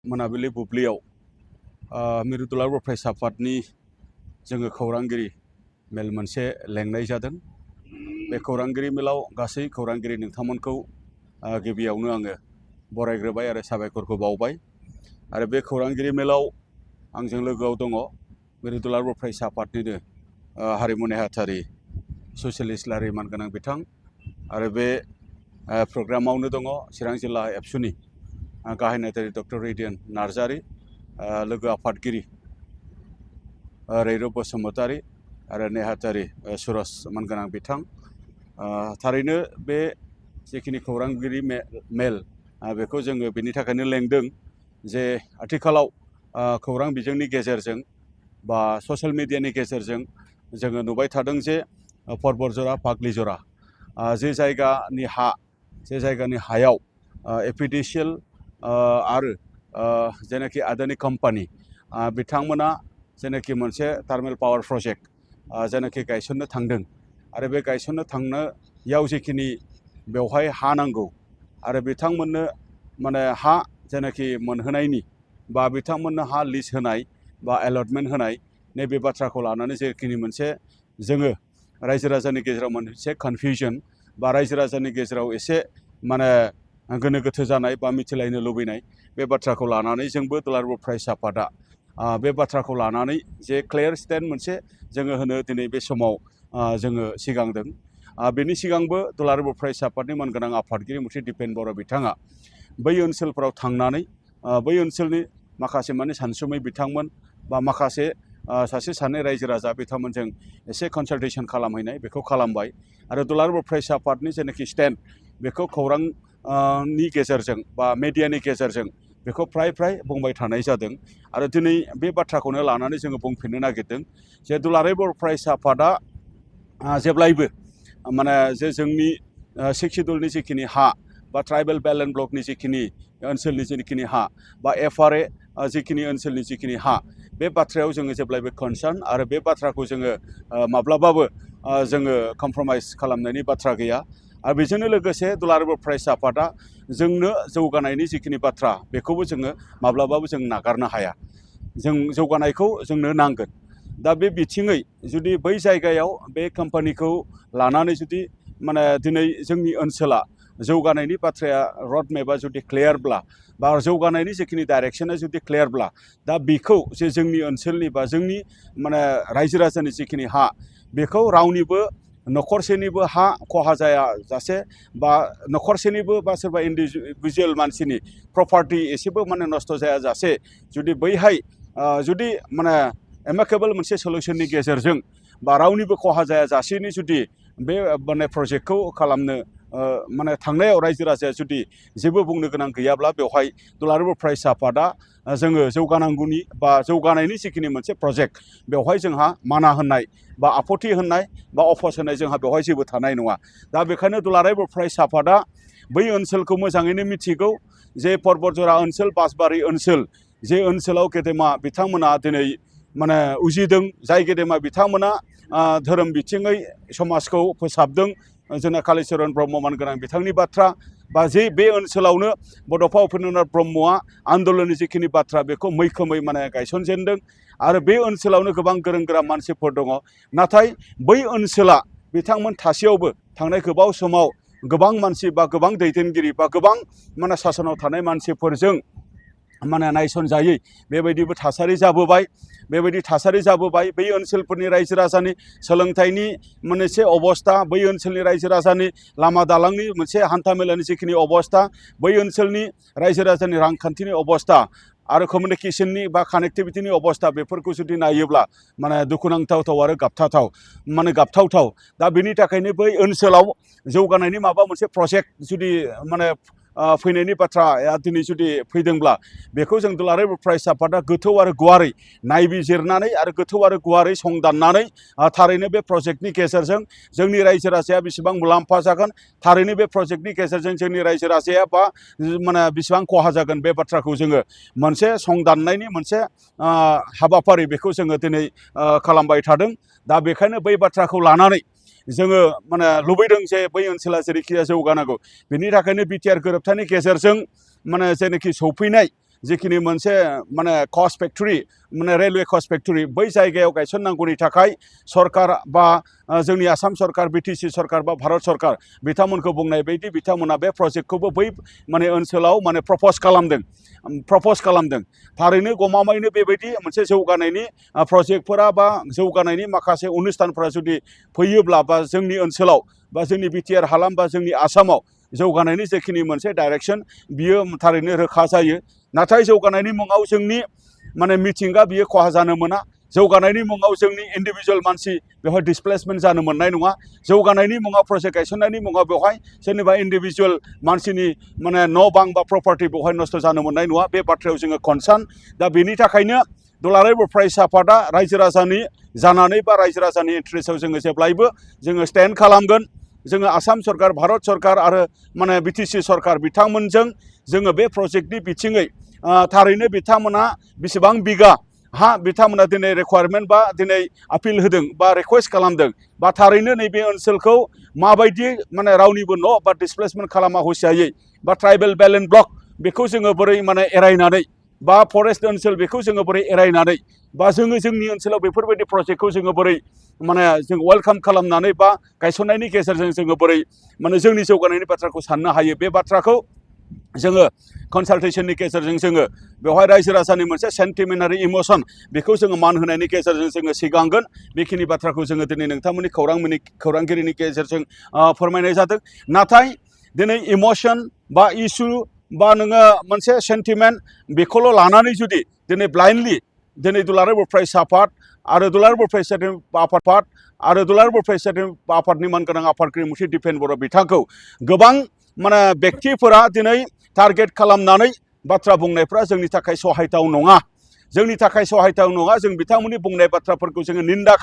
मोनाबिलि बुब्लियाव मिरुदुलार बर' फरायसा आफादनि जोङो खौरांगिरि मेल मोनसे लेंनाय जादों। बे खौरांगिरि मेलाव गासै खौरांगिरि नोंथांमोनखौ गिबियावनो आङो बरायग्रोबाय आरो साबायखरखौ बावबाय। आरो बे खौरांगिरि मेलाव आंजों लोगोआव दङ मिरुदुलार बर' फरायसा आफादनिनो हारिमु नेहाथारि ससियेलिस्ट लारि मानगोनां बिथां आरो बे प्रग्रामावनो दङ चिरां जिल्ला एबसुनि गाहाय नेहाथारि डक्टर रेडियन नार्जारि, लोगो आफादगिरि रैरब बसुमतारि आरो नेहाथारि सुरज मानगोनां बिथां। थारैनो बे जिखिनि खौरांगिरि मेल बेखौ जोङो बेनि थाखायनो लेंदों जे आथिखालाव खौरां बिजोंनि गेजेरजों बा ससियेल मिडियानि गेजेरजों जोङो नुबाय थादों जे परबतजरा फाग्लिजरा जे जायगानि हायाव APDCL आरो जेनाखि आदानि कम्पानि बिथांमोना जेनाखि मोनसे थार्मेल पावार प्रजेक्ट जेनाखि गायसननो थांदों आरो बे गायसननो थांनायाव जिखिनि बेवहाय हा नांगौ आरो बिथांमोननो माने हा जेनाखि मोनहोनायनि बा बिथांमोननो हा लिज होनाय बा एलटमेन्ट होनाय नैबे बाथ्राखौ लानानै जेखिनि मोनसे जोङो रायजो राजानि गेजेराव मोनसे कनफिउजन बा रायजो राजानि गेजेराव एसे माने गोनो गोथो जानाय बा मिथिलायनो लुबैनाय बे बाथ्राखौ लानानै जोंबो दुलार बर' फरायसा आफादा बे बाथ्राखौ लानानै जे क्लियार स्टेन्ड मोनसे जोङो होनो दिनै बे समाव जोङो सिगांदों। बेनि सिगांबो दुलार बर' फरायसा आफादनि मानगोनां आफादगिरि मुथि दिपेन बर' बिथाङा बै ओनसोलफोराव थांनानै बै ओनसोलनि माखासे माने सानसुमै बिथांमोन बा माखासे सासे सानै रायजो राजा बिथांमोनजों एसे कनसाल्टेसन खालामहैनाय बेखौ खालामबाय आरो दुलार बर' फरायसा आफादनि जेनाखि स्टेन्ड बेखौ खौरांनि गेजेरजों बा मेडियानि गेजेरजों बेखौ फ्राय बुंबाय थानाय जादों। आरो दिनै बे बाथ्राखौनो लानानै जोङो बुंफिननो नागिरदों जे दुलाराय बर' फरायसा आफादा जेब्लायबो माने जे जोंनि सिक्सिडुलनि जिखिनि हा बा ट्राइबेल बेल्ट एन्ड ब्लकनि जिखिनि ओनसोलनि जिखिनि हा बा FRA जिखिनि ओनसोलनि जिखिनि हा बे बाथ्रायाव जोङो जेब्लायबो कनसार्न आरो बे बाथ्राखौ जोङो माब्लाबाबो जोङो कमप्रमाइज खालामनायनि बाथ्रा गैया। आरो बेजोंनो लोगोसे दुलार बर' फरायसा आफादा जोंनो जौगानायनि जिखिनि बाथ्रा बेखौबो जोङो माब्लाबाबो जों नागारनो हाया। जों जौगानायखौ जोंनो नांगोन। दा बे बिथिङै जुदि बै जायगायाव बे कम्पानिखौ लानानै जुदि माने दिनै जोंनि ओनसोला जौगानायनि बाथ्राया रड मेपआ जुदि क्लियारब्ला बा जौगानायनि जिखिनि डाइरेक्सना जुदि क्लियारब्ला दा बेखौ जे जोंनि ओनसोलनि बा जोंनि माने रायजो राजानि जिखिनि हा बेखौ रावनिबो न'खरसेनिबो हा खहा जायाजासे बा न'खरसेनिबो बा सोरबा इन्डिभिजुवेल मानसिनि प्रपार्टि एसेबो माने नस्थ' जायाजासे जुदि बैहाय जुदि माने एमाकेबल मोनसे सलिउसननि गेजेरजों बा रावनिबो खहा जायाजासेनि जुदि बे माने प्रजेक्टखौ खालामनो माने थांनायाव रायजो राजाया जुदि जेबो बुंनो गोनां गैयाब्ला बेवहाय दुलार बर' फरायसा आफादा जोङो जौगानांगौनि बा जौगानायनि जिखिनि मोनसे प्रजेक्ट बेवहाय जोंहा माना होननाय बा आपत्ति होननाय बा अफस होनाय जोंहा बेवहाय जेबो थानाय नङा। दा बेखायनो दुलाराय बर' फरायसा आफादा बै ओनसोलखौ मोजाङैनो मिथिगौ जे परबतजरा ओनसोल बासबारि ओनसोल जे ओनसोलाव गेदेमा बिथांमोना दिनै माने उजिदों, जाय गेदेमा बिथांमोना धोरोम बिथिङै समाजखौ फोसाबदों जोंना कालिचरन ब्रह्म मानगोनां बिथांनि बाथ्रा बा जे बे ओनसोलावनो बड'फा उपेन्द्रनाथ ब्रह्मआ आन्दलननि जिखिनि बाथ्रा बेखौ मैखोमै माने गायसनजेनदों आरो बे ओनसोलावनो गोबां गोरों गोरा मानसिफोर दङ। नाथाय बै ओनसोला बिथांमोन थासेयावबो थांनाय गोबाव समाव गोबां मानसि बा गोबां दैदेनगिरि बा गोबां माने सासनाव थानाय मानसिफोरजों माने नायसनजायै बेबायदिबो थासारि जाबोबाय। बेबायदि थासारि जाबोबाय बै ओनसोलफोरनि रायजो राजानि सोलोंथाइनि मोनसे अबस्था, बै ओनसोलनि रायजो राजानि लामा दालांनि मोनसे हान्थामेलानि जिखिनि अबस्था, बै ओनसोलनि रायजो राजानि रांखान्थिनि अबस्था आरो कमिउनिकेसननि बा कानेक्टिभिटिनि अबस्था बेफोरखौ जुदि नायोब्ला माने दुखुनांथाव आरो गाबथावथाव। दा बेनि थाखायनो बै ओनसोलाव जौगानायनि माबा मोनसे प्रजेक्ट जुदि माने फैनायनि बाथ्राया दिनै जुदि फैदोंब्ला बेखौ जों दुलाराय बर' फरायसा आफादा गोथौ आरो गुवारै नायबिजिरनानै आरो गोथौ आरो गुवारै संदाननानै थारैनो बे प्रजेक्टनि गेजेरजों जोंनि रायजो राजाया बेसेबां मुलाम्फा जागोन, थारैनो बे प्रजेक्टनि गेजेरजों जोंनि रायजो राजाया बा माने बेसेबां खहा जागोन बे बाथ्राखौ जोङो मोनसे संदाननायनि मोनसे हाबाफारि बेखौ जोङो दिनै खालामबाय थादों। दा बेखायनो बै बाथ्राखौ लानानै जोङो माने लुबैदों जे बै ओनसोला जेरैखिया जौगानांगौ। बेनि थाखायनो बिटिआर गोरोबथानि गेजेरजों माने जेनाखि सौफैनाय जिखिनि मोनसे माने कस्ट फेक्टरि माने रेलवे कस्ट फेक्टरि बै जायगायाव गायसननांगौनि थाखाय सरकार बा जोंनि आसाम सरकार बिटिसि सरकार बा भारत सरकार बिथांमोनखौ बुंनाय बायदि बिथांमोना बे प्रजेक्टखौबो बै माने ओनसोलाव माने प्रप'ज खालामदों थारैनो गमामायैनो बेबायदि मोनसे जौगानायनि प्रजेक्टफोरा बा जौगानायनि माखासे अनुस्थानफोरा जुदि फैयोब्ला बा जोंनि ओनसोलाव बा जोंनि बिटिआर हालाम बा जोंनि आसामाव जौगानायनि जेखिनि मोनसे डाइरेक्सन बियो थारैनो रोखा जायो नाथाय जौगानायनि मुङाव जोंनि माने मिथिंगा बियो खहा जानो मोना जौगानायनि मुङाव जोंनि इन्डिभिजुवेल मानसि बेवहाय डिसप्लेसमेन्ट जानो मोननाय नङा जौगानायनि मुङाव प्रजेक्ट गायसननायनि मुङाव बेवहाय सोरनिबा इन्डिभिजुवेल मानसिनि माने न' बां बा प्रपार्टि बेवहाय नस्थ' जानो मोननाय नङा बे बाथ्रायाव जोङो कनसार्न दा बेनि थाखायनो दुलाराय बर' फरायसा आफादा रायजो राजानि जानानै बा रायजो राजानि इन्ट्रेस्टआव जोङो जेब्लायबो जोङो स्टेन्ड खालामगोन जोङो आसाम सरकार भारत सरकार आरो माने बिटिसि सरकार बिथांमोनजों जोङो बे प्रजेक्टनि बिथिङै थारैनो बिथांमोना बेसेबां बिगा हा बिथांमोना दिनै रिक्वायरमेन्ट बा दिनै आपिल होदों बा रिक्वेस्ट खालामदों बा थारैनो नैबे ओनसोलखौ माबायदि माने रावनिबो न' बा डिसप्लेसमेन्ट खालामा हुसियायै बा ट्राइबेल बेलेन्स ब्लक बेखौ जोङो बोरै माने एरायनानै बा फरेस्ट ओनसोल बेखौ जोङो बोरै एरायनानै बा जोङो जोंनि ओनसोलाव बेफोरबायदि प्रजेक्टखौ जोङो बोरै माने जों वेलकाम खालामनानै बा गायसननायनि गेजेरजों जोङो बोरै माने जोंनि जौगानायनि बाथ्राखौ साननो हायो बे बाथ्राखौ जोङो कनसालटेसननि गेजेरजों जोङो बेवहाय रायजो राजानि मोनसे सेन्टिमेन्टारि इमोसन बेखौ जोङो मान होनायनि गेजेरजों जोङो सिगांगोन बेखिनि बाथ्राखौ जोङो दिनै नोंथांमोननि खौरांगिरिनि गेजेरजों फोरमायनाय जादों नाथाय दिनै इमोसन बा इसु बा नोङो मोनसे सेन्टिमेन्ट बेखौल' लानानै जुदि दिनै ब्लाइन्डलि दिनै दुलाराय बर' फरायसा आफाद आरो दुलाराय बर' फरायसा आफाद आरो दुलाराय बर' फरायसा आफादनि मानगोनां आफादगिरि मुंसे दिपेन बर' बिथांखौ गोबां माने बेक्तिफोरा दिनै टारगेट खालामनानै बाथ्रा बुंनायफ्रा जोंनि थाखाय सहायथाव नङा जों बिथांमोननि बुंनाय बाथ्राफोरखौ जोङो निन्दा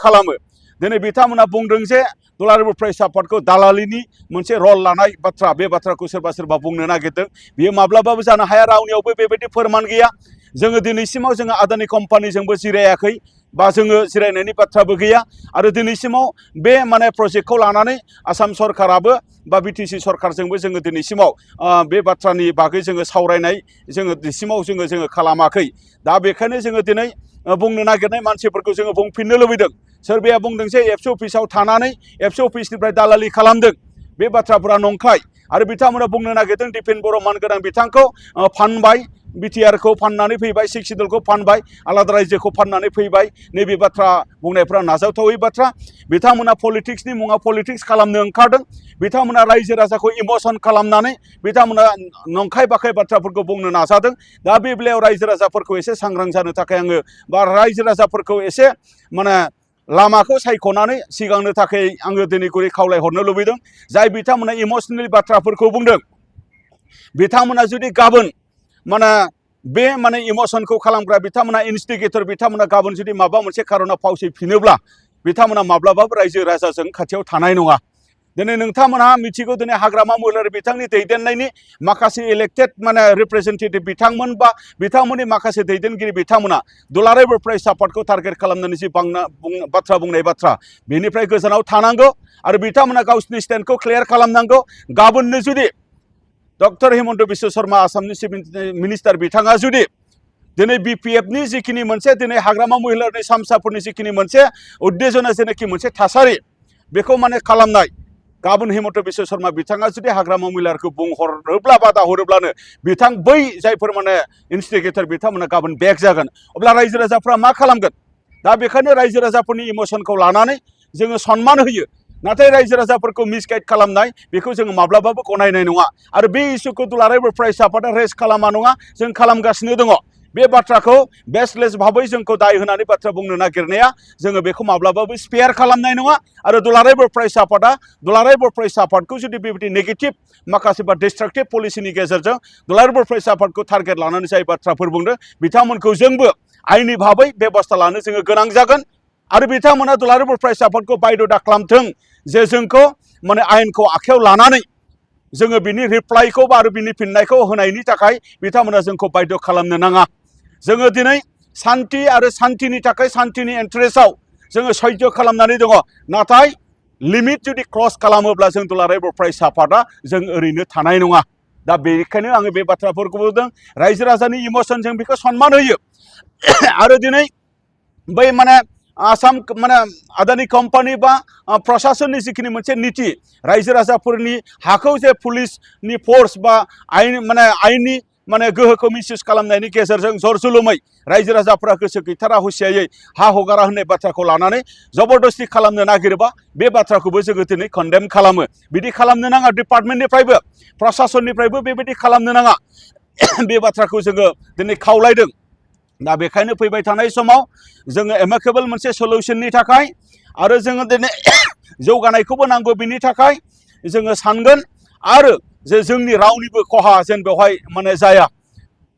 खालामो दिनै बिथांमोना बुंदों जे दुलाराय बर' फरायसा आफादखौ दालालिनि मोनसे रल लानाय बाथ्रा बे बाथ्राखौ सोरबा बुंनो नागिरदों बियो माब्लाबाबो जानो हाया रावनियावबो बेबायदि फोरमान गैया जोङो दिनैसिमाव जोङो आदानि कम्पानिजोंबो जिरायाखै बा जोङो जिरायनायनि बाथ्राबो गैया आरो दिनैसिमाव बे माने प्रजेक्टखौ लानानै आसाम सरकाराबो बा बिटिसि सरकारजोंबो जोङो दिनैसिमाव बे बाथ्रानि बागै जोङो सावरायनाय जोङो दिनैसिमाव जोङो खालामाखै दा बेखायनो जोङो दिनै बुंनो नागिरनाय मानसिफोरखौ जोङो बुंफिननो लुबैदों सोरबाया बुंदों जे एबसु अफिसाव थानानै एबसु अफिसनिफ्राय दालालि खालामदों बे बाथ्राफोरा नंखाय आरो बिथांमोना बुंनो नागिरदों दिपेन बर' मानगोनां बिथांखौ फानबाय बिटिआरखौ फाननानै फैबाय सिक्स सिडुलखौ फानबाय आलादा रायजोखौ फाननानै फैबाय नैबे बाथ्रा बुंनायफ्रा नाजावथावै बाथ्रा बिथांमोना पलिटिक्सनि मुङाव पलिटिक्स खालामनो ओंखारदों बिथांमोना रायजो राजाखौ इमोसन खालामनानै बिथांमोना नंखाय बाखाय बाथ्राफोरखौ बुंनो नाजादों दा बे बेलायाव रायजो राजाफोरखौ एसे सांग्रां जानो थाखाय आङो बा रायजो राजाफोरखौ एसे माने लामाखौ सायख'नानै सिगांनो थाखाय आङो दिनै गुरै खावलायहरनो लुबैदों जाय बिथांमोना इमोसनेल बाथ्राफोरखौ बुंदों बिथांमोना जुदि गाबोन माने बे माने इमोसनखौ खालामग्रा बिथांमोना इन्स्टिगेटर बिथांमोना गाबोन जुदि माबा मोनसे खारनाव फावसैफिनोब्ला बिथांमोना माब्लाबाबो रायजो राजाजों खाथियाव थानाय नङा दिनै नोंथांमोनहा मिथिगौ दिनै हाग्रामा महिलारि बिथांनि दैदेननायनि माखासे इलेक्टेड माने रिप्रेजेन्टेटिभ बिथांमोन बा बिथांमोननि माखासे दैदेनगिरि बिथांमोना दुलाराय बर' फरायसा आफादखौ टारगेट खालामनानै जि बाथ्रा बुंनाय बाथ्रा बेनिफ्राय गोजानाव थानांगौ आरो बिथांमोना गावसिनि स्टेन्डखौ क्लियार खालामनांगौ गाबोननो जुदि डक्टर हिमन्त बिश्व शर्मा आसामनि चिफ मिनिस्टार बिथाङा जुदि दिनै बिपिएफनि जिखिनि मोनसे दिनै हाग्रामा महिलारिनि सामसाफोरनि जिखिनि मोनसे उद्देजना जेनाखि मोनसे थासारि बेखौ माने खालामनाय गाबोन हिमन्त बिश्व शर्मा बिथाङा जुदि हाग्रामा महिलारिखौ बुंहरोब्ला बादा हरोब्लानो बिथां बै जायफोर माने इन्स्टिगेटर बिथांमोना गाबोन बेक जागोन अब्ला रायजो राजाफ्रा मा खालामगोन दा बेखायनो रायजो राजाफोरनि इमोसनखौ लानानै जोङो सनमान होयो नाथाय रायजो राजाफोरखौ मिसगाइड खालामनाय बेखौ जोङो माब्लाबाबो गनायनाय नङा आरो बे इस्युखौ दुलाराय बर' फरायसा आफादा रेज खालामा नङा जों खालामगासिनो दङ बे बाथ्राखौ बेसलेस भाबै जोंखौ दाय होनानै बाथ्रा बुंनो नागिरनाया जोङो बेखौ माब्लाबाबो स्पेयार खालामनाय नङा आरो दुलाराय बर' फरायसा आफादा दुलाराय बर' फरायसा आफादखौ जुदि बेबायदि नेगेटिभ माखासे बा डिस्ट्राक्टिभ पलिसिनि गेजेरजों दुलाराय बर' फरायसा आफादखौ टारगेट लानानै जाय बाथ्राफोर बुंदों बिथांमोनखौ जोंबो आयेननि भाबै बेबस्था लानो जोङो गोनां जागोन आरो बिथांमोना दुलाराय बर' फरायसा आफादखौ बायद' खालामथों जे जोंखौ माने आयेनखौ आखायाव लानानै जोङो बिनि रिप्लाइखौ आरो बिनि फिननायखौ होनायनि थाखाय बिथांमोना जोंखौ बायद' खालामनो नाङा जोङो दिनै सान्थि आरो सान्थिनि थाखाय सान्थिनि इन्टारेस्टआव जोङो सैज्य खालामनानै दङ नाथाय लिमिट जुदि क्रस खालामोब्ला जों दुलाराय बर' फरायसा आफादा जों ओरैनो थानाय नङा दा बेनिखायनो आङो बे बाथ्राफोरखौ बुंदों रायजो राजानि इमोसनजों बेखौ सनमान होयो आरो दिनै बै माने आसाम माने आदानि कम्पानि बा प्रशासननि जिखिनि मोनसे नीति रायजो राजाफोरनि हाखौ जे पुलिसनि फोर्स बा आयेननि माने गोहोखौ मिसइउज खालामनायनि गेजेरजों जर जुलुमै रायजो राजाफोरा गोसो गैथारा हुसियायै हा हगारा होननाय बाथ्राखौ लानानै जबरदस्ति खालामनो नागिरोबा बे बाथ्राखौबो जोङो दिनै कन्डेम खालामो बिदि खालामनो नाङा डिपार्टमेन्टनिफ्रायबो प्रशासननिफ्रायबो बेबायदि खालामनो नाङा बे बाथ्राखौ जोङो दिनै खावलायदों दा बेखायनो फैबाय थानाय समाव जोङो एमिकेबल मोनसे सल्युशननि थाखाय आरो जोङो दिनै जौगानायखौबो नांगौ बिनि थाखाय जोङो सानगोन आरो जे जोंनि रावनिबो खहा जेन बेवहाय माने जाया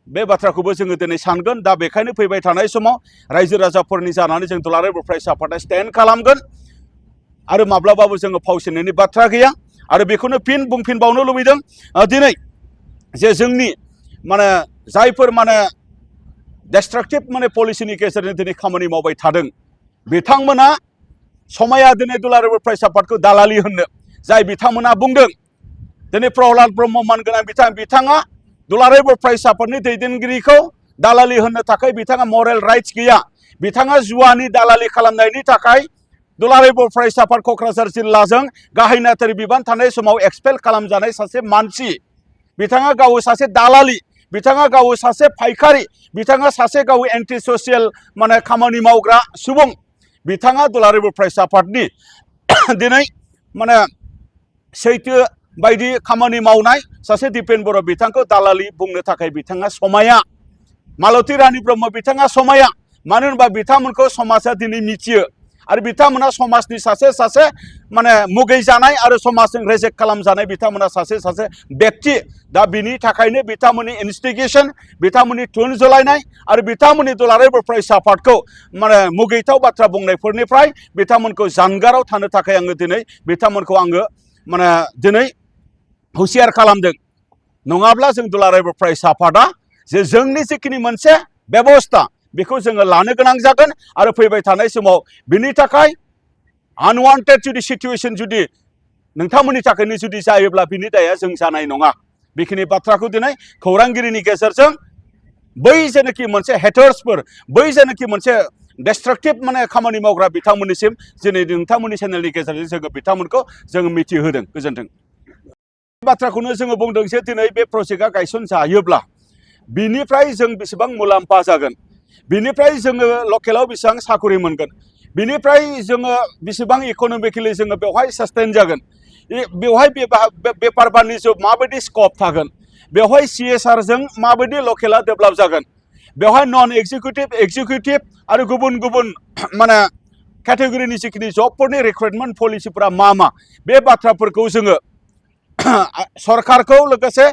बे बाथ्राखौबो जोङो दिनै सानगोन दा बेखायनो फैबाय थानाय समाव रायजो राजाफोरनि जानानै जों दुलाराय बर' फरायसा आफादा स्टेन्ड खालामगोन आरो माब्लाबाबो जोङो फावसायनायनि बाथ्रा गैया आरो बेखौनो फिन बुंफिनबावनो लुबैदों दिनै जे जोंनि माने जायफोर माने डिस्ट्राक्टिभ माने पलिसिनि गेजेरजों दिनै खामानि मावबाय थादों बिथांमोना समाया दिनै दुलाराय बर' फरायसा आफादखौ दालालि होननो जाय बिथांमोना बुंदों दिनै प्रहलाद ब्रह्म मानगोनां बिथाङा दुलाराय बर' फरायसा आफादनि दैदेनगिरिखौ दालालि होननो थाखाय बिथाङा मरेल राइट्स गैया बिथाङा जुवानि दालालि खालामनायनि थाखाय दुलाराय बर' फरायसा आफाद क'क्राझार जिल्लाजों गाहाय नेहाथारि बिबान थानाय समाव एक्सपेल खालामजानाय सासे मानसि बिथाङा गाव सासे दालालि बिथाङा गाव सासे फायखारि बिथाङा सासे गाव एन्टि ससियेल माने खामानि मावग्रा सुबुं बिथाङा दुलाराय बर' फरायसा आफादनि दिनै माने सैथो बायदि खामानि मावनाय सासे दिपेन बर' बिथांखौ दालालि बुंनो थाखाय बिथाङा समाया मालती रानी ब्रह्म बिथाङा समाया मानो होनबा बिथांमोनखौ समाजा दिनै मिथियो आरो बिथांमोना समाजनि सासे माने मुगै जानाय आरो समाजजों रेजेक्ट खालामजानाय बिथांमोना सासे व्यक्ति दा बिनि थाखायनो बिथांमोननि इनस्टिगेशन बिथांमोननि थुन जलायनाय आरो बिथांमोननि दुलाराय बर' फरायसा आफादखौ माने मुगैथाव बाथ्रा बुंनायफोरनिफ्राय बिथांमोनखौ जानगाराव थानो थाखाय आङो दिनै बिथांमोनखौ आङो माने दिनै हुसियार खालामदों नङाब्ला जों दुलाराय बर' फरायसा आफादा जे जोंनि जिखिनि मोनसे बेबस्था बेखौ जोङो लानो गोनां जागोन आरो फैबाय थानाय समाव बिनि थाखाय आनवान्टेड जुदि सिचुवेशन जुदि नोंथांमोननि थाखायनो जुदि जायोब्ला बिनि दाया जों जानाय नङा बेखिनि बाथ्राखौ दिनै खौरांगिरिनि गेजेरजों बै जेनाखि मोनसे हेटार्सफोर बै जेनाखि मोनसे डिस्ट्राक्टिभ माने खामानि मावग्रा बिथांमोननिसिम दिनै नोंथांमोननि चेनेलनि गेजेरजों जोङो बिथांमोनखौ जोङो मिथिहोदों गोजोन्थों बाथ्राखौनो जोङो बुंदों जे दिनै बे प्रजेक्टआ गायसनजायोब्ला बिनिफ्राय जों बेसेबां मुलाम्फा जागोन बिनिफ्राय जोङो लकेलाव बेसेबां साकरि मोनगोन बिनिफ्राय जोङो बेसेबां इक'नमिकेलि जोङो बेवहाय सास्टेन जागोन बेवहाय बेफार बानिज्य माबायदि स्कप थागोन बेवहाय CSRजों माबायदि लकेला डेभेलप जागोन बेवहाय नन एक्जिकिउटिभ आरो गुबुन गुबुन माने केटेगरिनि जिखिनि जबफोरनि रिक्रुटमेन्ट पलिसिफोरा मा बे बाथ्राफोरखौ जोङो सरकारखौ लोगोसे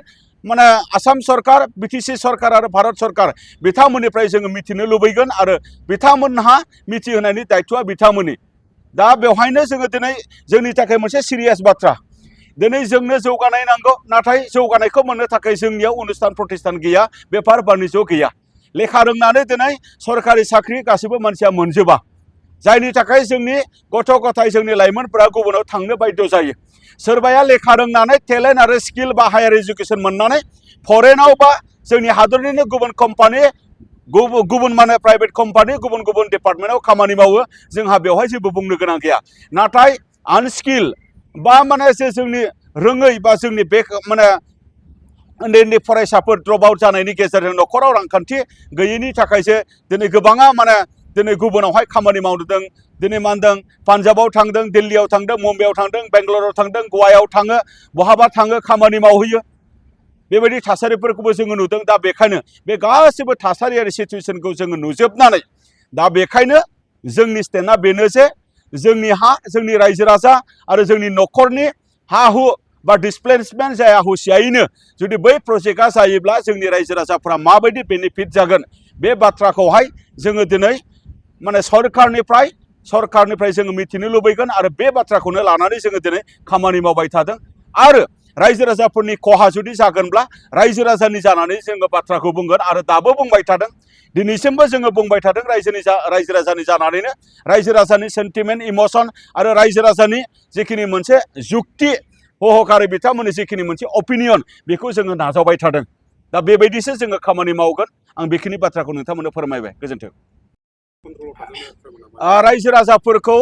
माने आसाम सरकार BTC सरकार आरो भारत सरकार बिथांमोननिफ्राय जोङो मिथिनो लुबैगोन आरो बिथांमोनहा मिथिहोनायनि दायथ'आ बिथांमोननि दा बेवहायनो जोङो दिनै जोंनि थाखाय मोनसे सिरियास बाथ्रा दिनै जोंनो जौगानाय नांगौ नाथाय जौगानायखौ मोननो थाखाय जोंनियाव अनुस्थान प्रतिष्ठान गैया बेफार बानिज्य गैया लेखा रोंनानै दिनै सरकारि साख्रि गासैबो मानसिया मोनजोबा जायनि थाखाय जोंनि गथ' गथाय जोंनि लाइमोनफोरा गुबुनाव थांनो बाध्य जायो सोरबाया लेखा रोंनानै टेलेन्ट आरो स्किल बा हायार एजुकेसन मोननानै फरेनाव बा जोंनि हादरनिनो गुबुन कम्पानि गुबुन माने प्राइभेट कम्पानि गुबुन गुबुन डिपार्टमेन्टआव खामानि मावो जोंहा बेवहाय जेबो बुंनो गोनां गैया नाथाय आनस्किल बा माने जे जोंनि रोङै बा जोंनि बे माने उन्दै उन्दै फरायसाफोर ड्रप आउट जानायनि गेजेरजों न'खराव रांखान्थि गैयैनि थाखायसो दिनै गोबाङा माने दिनै गुबुनावहाय खामानि मावदों दिनै मा होनदों पान्जाबाव थांदों दिल्लीयाव थांदों मुम्बाइआव थांदों बेंगालराव थांदों गवायाव थाङो बहाबा थाङो खामानि मावहैयो बेबायदि थासारिफोरखौबो जोङो नुदों दा बेखायनो बे गासैबो थासारि आरो सिचुवेसनखौ जोङो नुजोबनानै दा बेखायनो जोंनि स्टेन्डआ बेनो जे जोंनि हा जोंनि रायजो राजा आरो जोंनि न'खरनि हा हु बा डिसप्लेसमेन्ट जाया हुसियायैनो जुदि बै प्रजेक्टआ जायोब्ला जोंनि रायजो राजाफोरा माबायदि बेनिफिट जागोन बे बाथ्राखौहाय जोङो दिनै माने सरकारनिफ्राय जोङो मिथिनो लुबैगोन आरो बे बाथ्राखौनो लानानै जोङो दिनै खामानि मावबाय थादों आरो रायजो राजाफोरनि खहा जुदि जागोनब्ला रायजो राजानि जानानै जोङो बाथ्राखौ बुंगोन आरो दाबो बुंबाय थादों दिनैसिमबो जोङो बुंबाय थादों रायजो राजानि जानानैनो रायजो राजानि सेन्टिमेन्ट इमोसन आरो रायजो राजानि जिखिनि मोनसे जुक्ति हहकारै बिथांमोननि जिखिनि मोनसे अपिनियन बेखौ जोङो नाजावबाय थादों दा बेबायदिसो जोङो खामानि मावगोन आं बेखिनि बाथ्राखौ नोंथांमोननो फोरमायबाय गोजोन्थों रायजो राजाफोरखौ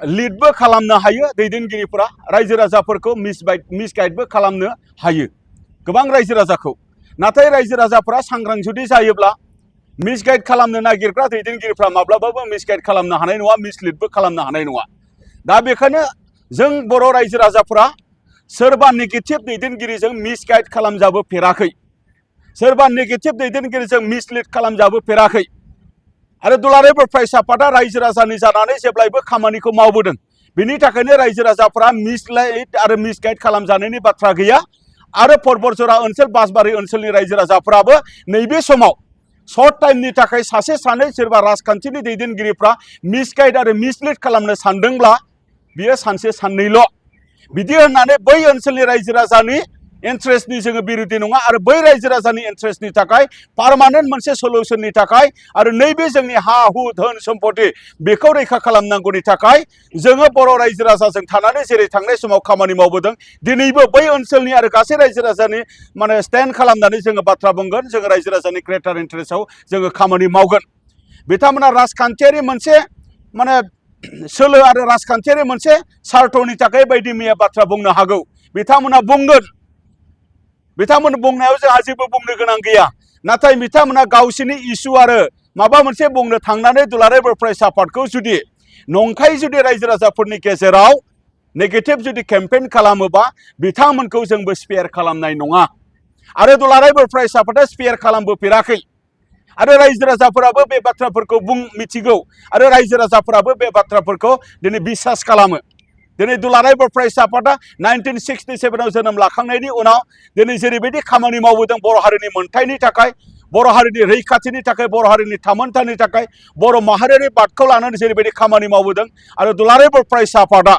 लिडबो खालामनो हायो दैदेनगिरिफोरा रायजो राजाफोरखौ मिसगाइडबो खालामनो हायो गोबां रायजो राजाखौ नाथाय रायजो राजाफोरा सांग्रां जुदि जायोब्ला मिसगाइड खालामनो नागिरग्रा दैदेनगिरिफ्रा माब्लाबाबो मिसगाइड खालामनो हानाय नङा मिसलिडबो खालामनो हानाय नङा दा बेखायनो जों बर' रायजो राजाफोरा सोरबा नेगेटिभ दैदेनगिरिजों मिसगाइड खालामजाबोफेराखै सोरबा नेगेटिभ दैदेनगिरिजों मिसलिड खालामजाबोफेराखै आरो दुलाराय बर' फरायसा आफादा रायजो राजानि जानानै जेब्लायबो खामानिखौ मावबोदों बिनि थाखायनो रायजो राजाफोरा मिसलाइड आरो मिसगाइड खालामजानायनि बाथ्रा गैया आरो परबतजरा ओनसोल बासबारि ओनसोलनि रायजो राजाफोराबो नैबे समाव सर्ट टाइमनि थाखाय सासे सानै सोरबा राजखान्थिनि दैदेनगिरिफ्रा मिसगाइड आरो मिसलिड खालामनो सानदोंब्ला बियो सानसे साननैल' बिदि होननानै बै ओनसोलनि रायजो राजानि इन्ट्रेस्टनि जोङो बिरोधि नङा आरो बै रायजो राजानि इन्ट्रेस्टनि थाखाय पार्मानेन्ट मोनसे सलिउसननि थाखाय आरो नैबे जोंनि हा हु धोन सम्पति बेखौ रैखा खालामनांगौनि थाखाय जोङो बर' रायजो राजाजों थानानै जेरै थांनाय समाव खामानि मावबोदों दिनैबो बै ओनसोलनि आरो गासै रायजो राजानि माने स्टेन्ड खालामनानै जोङो बाथ्रा बुंगोन जोङो रायजो राजानि ग्रेटार इन्ट्रेस्टआव जोङो खामानि मावगोन बिथांमोना राजखान्थियारि मोनसे माने सोलो आरो राजखान्थियारि मोनसे सार्थनि थाखाय बायदि मैया बाथ्रा बुंनो हागौ बिथांमोना बुंगोन बिथांमोन बुंनायाव जोंहा जेबो बुंनो गोनां गैया नाथाय बिथांमोना गावसिनि इसु आरो माबा मोनसे बुंनो थांनानै दुलाराय बर' फरायसा आफादखौ जुदि नंखाय जुदि रायजो राजाफोरनि गेजेराव नेगेटिभ जुदि केम्पेइन खालामोबा बिथांमोनखौ जोंबो स्पेयार खालामनाय नङा आरो दुलाराय बर' फरायसा आफादा स्पेयार खालामबोफेराखै आरो रायजो राजाफोराबो बे बाथ्राफोरखौ मिथिगौ आरो रायजो राजाफोराबो बे बाथ्राफोरखौ दिनै बिसास खालामो दिनै दुलाराय बर' फरायसा आफादा 1967आव जोनोम लाखांनायनि उनाव दिनै जेरैबायदि खामानि मावबोदों बर' हारिनि मोनथायनि थाखाय बर' हारिनि रैखाथिनि थाखाय बर' हारिनि थामोनथानि थाखाय बर' माहारियारि बादखौ लानानै जेरैबायदि खामानि मावबोदों आरो दुलाराय बर' फरायसा आफादा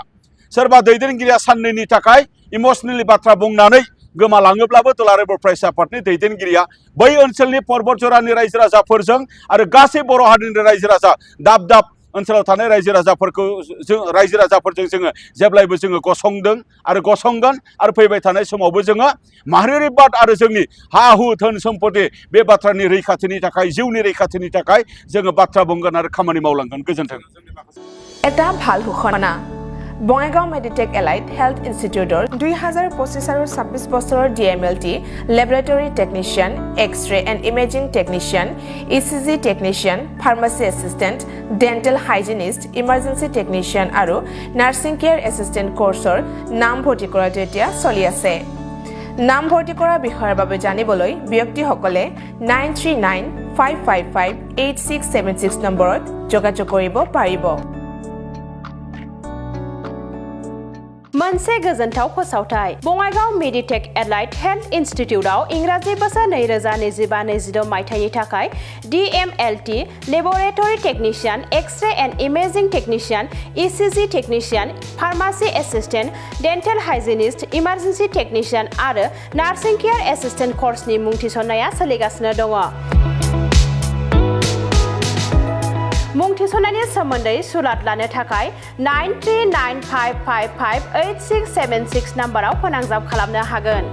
सोरबा दैदेनगिरिया साननैनि थाखाय इमसनेलि बाथ्रा बुंनानै गोमालाङोब्लाबो दुलाराय बर' फरायसा आफादनि दैदेनगिरिया बै ओनसोलनि परबतजरानि रायजो राजाफोरजों आरो गासै बर' हारिनि रायजो राजा दाब दाब ओनसोलाव थानाय रायजो राजाफोरजों जोङो जेब्लायबो जोङो गसंदों आरो गसंगोन आरो फैबाय थानाय समावबो जोङो माहारियारि बाद आरो जोंनि हा हु धोन सम्पति बे बाथ्रानि रैखाथिनि थाखाय जिउनि रैखाथिनि थाखाय जोङो बाथ्रा बुंगोन आरो खामानि मावलांगोन गोजोन्थों এটা ভাল ঘোষণা বঙাইগাঁও মেডিটেক এলাইট হেলথ ইনষ্টিটিউটৰ 2025 আৰু 26 বছৰৰ DMLT laboratory technician X-ray and imaging technician ECG technician pharmacy assistant dental hygienist emergency technician আৰু নাৰ্ছিং কেয়াৰ এছিষ্টেণ্ট কোৰ্চৰ নাম ভৰ্তি কৰাটো এতিয়া চলি আছে নাম ভৰ্তি কৰাৰ বিষয়ৰ বাবে জানিবলৈ ব্যক্তিসকলে 9395558676 নম্বৰত যোগাযোগ কৰিব পাৰিব मोनसे गोजोनथाव फोसावथाय बङाइगाव मेडिटेक एलाइट हेल्थ इनस्टिट्यूटआव इंराजि बोसोर 2025-26 मायथाइनि थाखाय DMLT laboratory technician X-ray and imaging technician ECG technician pharmacy assistant dental hygienist emergency technician आरो नार्सिं केयार एसिस्टेंट कोर्सनि मुं थिसननाया सोलिगासिनो दङ मुं थिसननायनि सोमोन्दै सुलाद लानो थाखाय 9395558676 नाम्बाराव फोनांजाब खालामनो हागोन